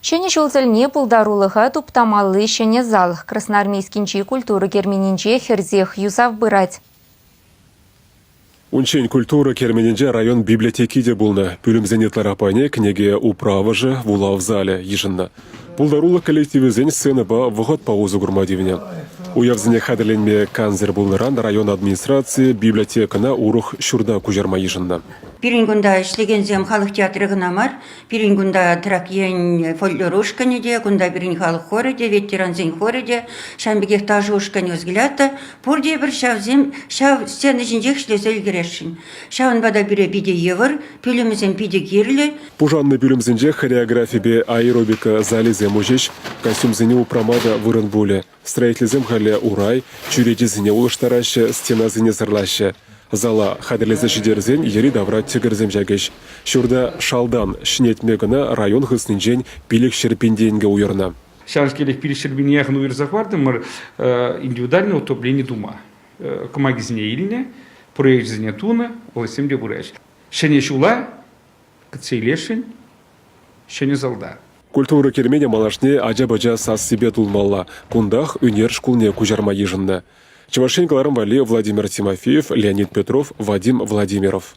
Ҫӗнӗ ҫул тӗлне пултарулӑха туптамалли ҫӗнӗ зал Красноармейскинчи культура керменӗнче хӗрсех юсав пырать. Унччен культура керменӗнче район библиотеки те пулнӑ. Пӳлӗмсен ытларах пайне кӗнеке управӑшӗ, вулав залӗ йышӑннӑ. Пултарулӑх коллективӗсен сценӑпа вӑхӑтпа усӑ курма тивнӗ. Уявсене хатӗрленме кансӗр пулнӑран район администрацийӗ библиотекӑна урӑх ҫурта куҫарма йышӑннӑ. Пирӗн кунта ӗҫлекенсем халӑх театрӗ кӑна мар, Пирӗн кунта Трак ен фольклор ушкӑнӗ те, кунта пирӗн халӑх хорӗ те, ветерансен хорӗ те, ҫавӑн пекех ташӑ ушкӑнӗ «Взгляд» та. Пурте эпир ҫавсем ҫав сцена ҫинчех ӗҫлесе ӗлкӗресшӗн. Ҫавӑнпа та пире питӗ йывӑр, пӳлӗмӗсем питӗ кирлӗ. Пушаннӑ пӳлӗмсенче хореографипе аэробика залӗсем уҫӗҫ, костюмсене упрама та вырӑн пулӗ. Строительсем халӗ урай, чӳречесене улӑштараҫҫӗ, стенасене сӑрлаҫҫӗ. Зала хатӗрлесе ҫитерсен йӗри-тавра тӗкӗрсем ҫакӗҫ. Ҫурта шалтан ҫӗнетме кӑна район хыснинчен 500 пин тенкӗ уйӑрнӑ. Ҫавӑншкелех 500 пине яхӑн уйӑрса хӑвартӑмӑр индивидуальное утопление тума. Кӑмакисене илнӗ, проекчӗсене тунӑ, вӑл те пыраҫҫӗ. Ҫӗнӗ ҫула кӗтсе илесшӗн ҫӗнӗ залта. Культура керменӗ малашне ача-пӑча сассипе тулмалла. Кунтах ӳнер шкулне куҫарма йышӑннӑ. Чӑваш Ен кӑларӑм валли Владимир Тимофеев, Леонид Петров, Вадим Владимиров.